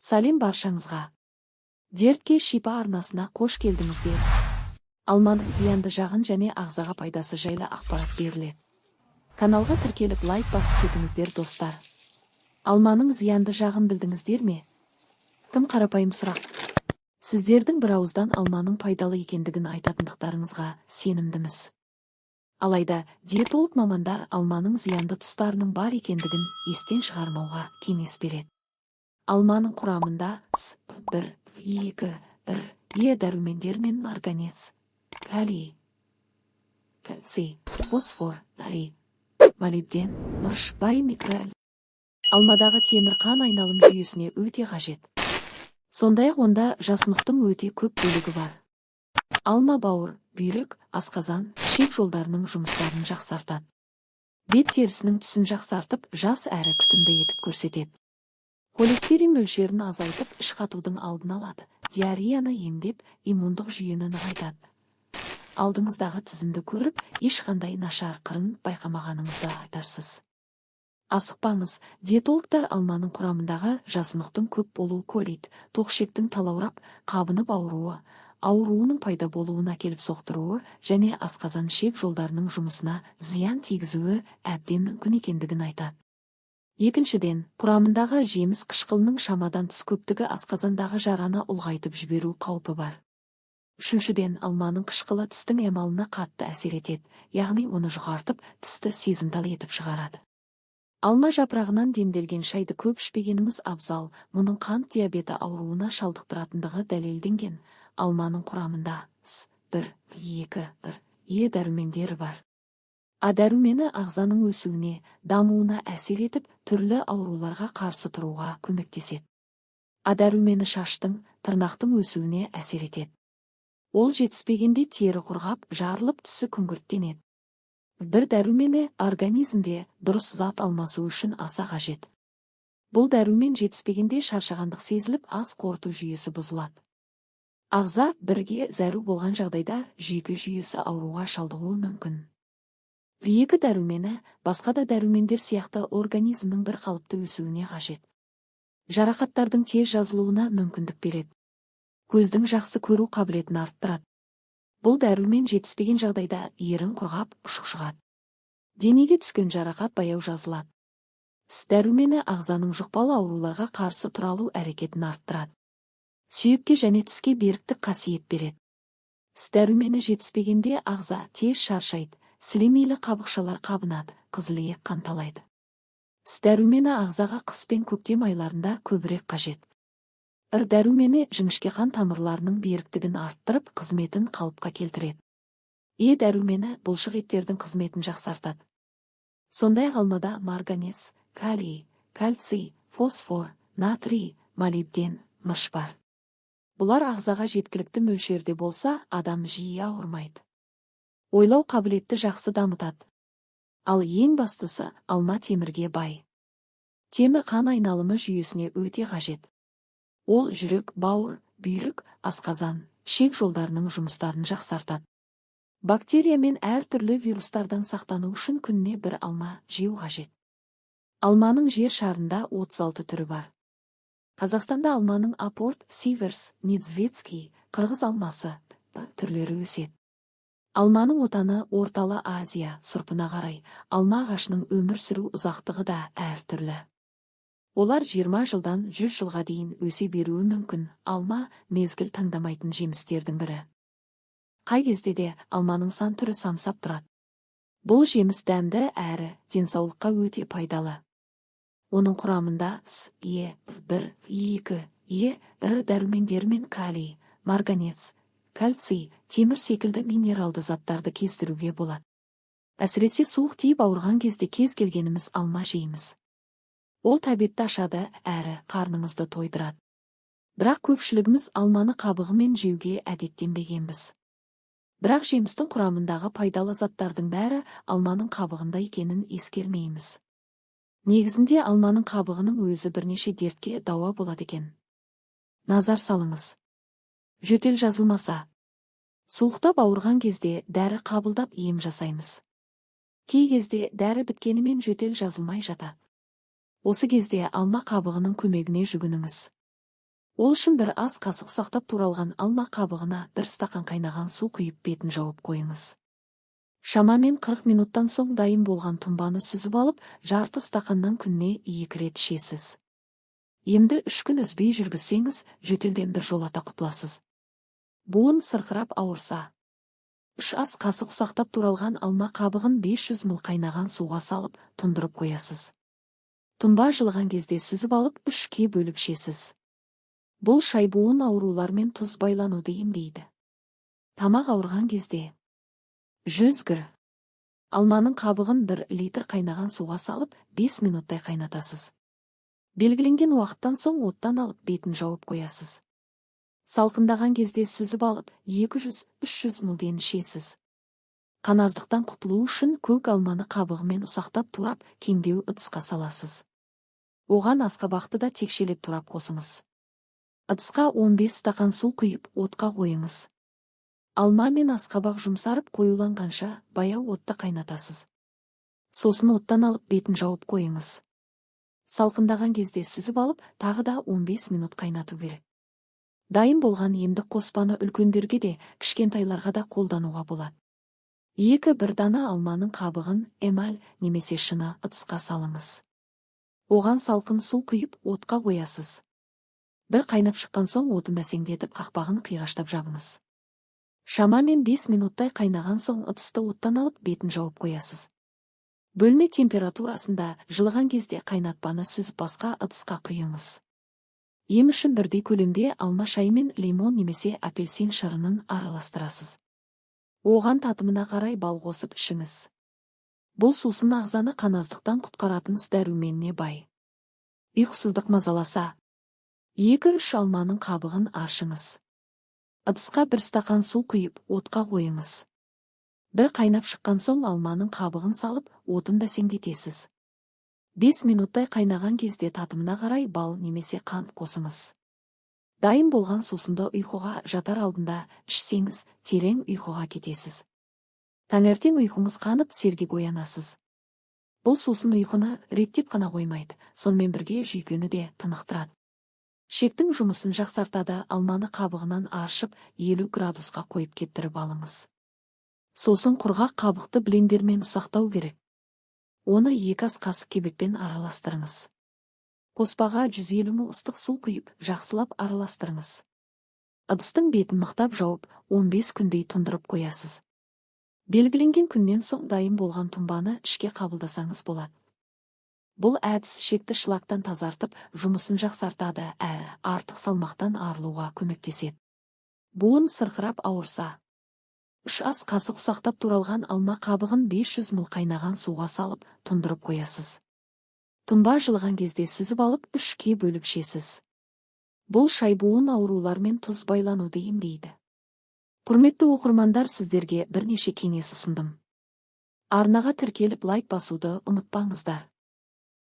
Сәлем баршаңызға! Дертке шипа арнасына қош келдіңіздер. Алманың зиянды жағын және ағзаға пайдасы жайлы ақпарат беріледі. Каналға тіркеліп, лайк басып кетіңіздер, достар. Алманың зиянды жағын білдіңіздер ме? Тым қарапайым сұрақ. Сіздердің бір ауыздан алманың пайдалы екендігін айтатындықтарыңызға сенімдіміз. Алайда диетолог мамандар алманың зиянды тұстарының бар екендігін естен шығармауға кеңес береді. Алманың құрамында С, 1, 2, Р, Е дәрумендер мен марганец, калий, кальций, фосфор, натрий, молибден, мырыш, бай микро. Алмадағы темір қан айналым жүйесіне өте қажет. Сондай-ақ онда жасұнықтың өте көп бөлігі бар. Алма бауыр, бүйрек, асқазан, ішек жолдарының жұмыстарын жақсартады. Бет терісінің түсін жақсартып, жас әрі күтімді етіп көрсетеді. Холестерин мөлшерін азайтып, іш қатудың алдын алады, диареяны емдеп, иммундық жүйені нығайтады. Алдыңыздағы тізімді көріп, ешқандай нашар қырын байқамағаныңызды айтарсыз. Асықпаңыз, диетологтар алманың құрамындағы жасұнықтың көп болуы колит, тоқ ішектің талаурап, қабынып ауруы, ауруының пайда болуына әкеліп соқтыруы және асқазан-ішек жолдарының жұмысына зиян тигізуі әбден мүмкін екендігін айтады. Екіншіден, құрамындағы жеміс қышқылының шамадан тыс көптігі асқазандағы жараны ұлғайтып жіберу қаупі бар. Үшіншіден, алманың қышқылы тістің эмалына қатты әсер етеді, яғни оны жұқартып, тісті сезімтал етіп шығарады. Алма жапырағынан демделген шайды көп ішпегеніңіз абзал, мұның қант диабеті ауруына шалдықтыратындығы дәлелденген. Алманың құрамында С, 1, 2, Р, Е дәрумендері бар. А дәрумені ағзаның өсуіне, дамуына әсер етіп, түрлі ауруларға қарсы тұруға көмектеседі. А дәрумені шаштың, тырнақтың өсуіне әсер етеді. Ол жетіспегенде тері құрғап, жарылып, түсі күңгірттенеді. Бір дәрумені организмде дұрыс зат алмасу үшін аса қажет. Бұл дәрумен жетіспегенде шаршағандық сезіліп, ас қорыту жүйесі бұзылады. Ағза бірге зәру болған жағдайда жүйке жүйесі ауруға шалдығуы мүмкін. Екі дәрумені басқа да дәрумендер сияқты организмнің бір қалыпты өсуіне қажет. Жарақаттардың тез жазылуына мүмкіндік береді. Көздің жақсы көру қабілетін арттырады. Бұл дәрумен жетіспеген жағдайда ерін құрғап, ұшық шығады. Денеге түскен жарақат баяу жазылады. С дәрумені ағзаның жұқпалы ауруларға қарсы тұра алу әрекетін арттырады. Сүйекке және тіске беріктік қасиет береді. С дәрумені жетіспегенде ағза тез шаршайды, сілемейлі қабықшалар қабынады, қызыл иек қанталайды. С дәрумені ағзаға қыс пен көктем айларында көбірек қажет. Р дәрумені жіңішке қан тамырларының беріктігін арттырып, қызметін қалыпқа келтіреді. Е дәрумені бұлшық еттердің қызметін жақсартады. Сондай-ақ алмада марганец, калий, кальций, фосфор, натрий, молибден, мырыш бар. Бұлар ағзаға жеткілікті мөлшерде болса, адам жиі ауырмайды. Ойлау қабілетті жақсы дамытады. Ал ең бастысы, алма темірге бай. Темір қан айналымы жүйесіне өте қажет. Ол жүрек, бауыр, бүйрек, асқазан, ішек жолдарының жұмыстарын жақсартады. Бактерия мен әртүрлі вирустардан сақтану үшін күніне бір алма жеу қажет. Алманың жер шарында 36 түрі бар. Қазақстанда алманың апорт, сиверс, Недзвецкий, қырғыз алмасы түрлері өседі. Алманың отаны Орталы Азия, сұрпына қарай, алма ағашының өмір сүру ұзақтығы да әртүрлі. Олар 20 жылдан 100 жылға дейін өсе беруі мүмкін. Алма мезгіл таңдамайтын жемістердің бірі. Қай кезде де алманың сан түрі самсап тұрады. Бұл жеміс дәмді әрі денсаулыққа өте пайдалы. Оның құрамында С, Е, 1, 2, Е, Р дәрумендері мен калий, марганец, кальций, темір секілді минералды заттарды кездестіруге болады. Әсіресе суық тиіп ауырған кезде кез келгеніміз алма жейміз. Ол тәбетті ашады әрі қарныңызды тойдырады. Бірақ көпшілігіміз алманы қабығымен жеуге әдеттенбегенбіз. Бірақ жемістің құрамындағы пайдалы заттардың бәрі алманың қабығында екенін ескермейміз. Негізінде алманың қабығының өзі бірнеше дертке дауа болады екен. Назар салыңыз. Жөтел жазылмаса, суықтап ауырған кезде дәрі қабылдап ем жасаймыз. Кей кезде дәрі біткенімен жөтел жазылмай жатады. Осы кезде алма қабығының көмегіне жүгініңіз. Ол үшін бір ас қасық ұсақтап туралған алма қабығына бір стақан қайнаған су құйып, бетін жауып қойыңыз. Шамамен 40 минуттан соң дайын болған тұнбаны сүзіп алып, жарты стақаннан күніне 2 рет ішесіз. Емді 3 күн үзбей жүргізсеңіз, жөтелден бір жолата құтыласыз. Буын сырқырап ауырса. 3 ас қасық ұсақтап туралған алма қабығын 500 мл қайнаған суға салып, тұндырып қоясыз. Тұнба жылыған кезде сүзіп алып, 3-ке бөліп ішесіз. Бұл шай буын аурулар мен тұз байлануды емдейді. Тамақ ауырған кезде. 100 гр. Алманың қабығын 1 литр қайнаған суға салып, 5 минуттай қайнатасыз. Белгіленген уақыттан соң оттан алып, бетін жауып қоясыз. Салқындаған кезде сүзіп алып, 200-300 млден ішесіз. Қаназдықтан құтылу үшін көк алманы қабығымен ұсақтап турап, кеңдеу ыдысқа саласыз. Оған асқабақты да текшелеп турап қосыңыз. Ыдысқа 15 стақан су құйып, отқа қойыңыз. Алма мен асқабақ жұмсарып қоюланғанша баяу отта қайнатасыз. Сосын оттан алып, бетін жауып қойыңыз. Салқындаған кезде сүзіп алып, тағы да 15 минут қайнату керек. Дайын болған емдік қоспаны үлкендерге де, кішкентайларға да қолдануға болады. 2-1 дана алманың қабығын эмаль немесе шыны ыдысқа салыңыз. Оған салқын су құйып, отқа қоясыз. Бір қайнап шыққан соң отын бәсеңдетіп, қақпағын қиғаштап жабыңыз. Шамамен 5 минуттай қайнаған соң ыдысты оттан алып, бетін жауып қоясыз. Бөлме температурасында жылыған кезде қайнатпаны сүзіп басқа ыдысқа құйыңыз. Ем үшін бірдей көлемде алма шайы мен лимон немесе апельсин шырынын араластырасыз. Оған татымына қарай бал қосып ішіңіз. Бұл сусын ағзаны қаназдықтан құтқаратын дәруменіне бай. Ұйқысыздық мазаласа, 2-3 алманың қабығын аршыңыз. Ыдысқа бір стақан су құйып, отқа қойыңыз. Бір қайнап шыққан соң алманың қабығын салып, отын бәсеңдетесіз. 5 минуттай қайнаған кезде татымына қарай бал немесе қант қосыңыз. Дайын болған сусынды ұйқыға жатар алдында ішсеңіз, терең ұйқыға кетесіз. Таңертең ұйқыңыз қанып, сергек оянасыз. Бұл сусын ұйқыны реттеп қана қоймайды, сонымен бірге жүйкені де тынықтырады. Шектің жұмысын жақсартады. Алманы қабығынан аршып, 50 градусқа қойып кептіріп алыңыз. Сосын құрғақ қабықты блендермен ұсақтау керек. Оны 2 ас қасық кебекпен араластырыңыз. Қоспаға 150 мл ыстық су құйып, жақсылап араластырыңыз. Ыдыстың бетін мықтап жауып, 15 күндей тұндырып қоясыз. Белгіленген күннен соң дайын болған тұнбаны ішке қабылдасаңыз болады. Бұл әдіс шекті шлактан тазартып, жұмысын жақсартады, әрі артық салмақтан арылуға көмектеседі. Буын сырқырап ауырса. 3 ас қасық ұсақтап туралған алма қабығын 500 мл қайнаған суға салып, тұндырып қоясыз. Тұнба жылыған кезде сүзіп алып, 3-ке бөліп ішесіз. Бұл шай буын аурулар мен тұз байлануды емдейді. Құрметті оқырмандар, сіздерге бірнеше кеңес ұсындым. Арнаға тіркеліп, лайк басуды ұмытпаңыздар.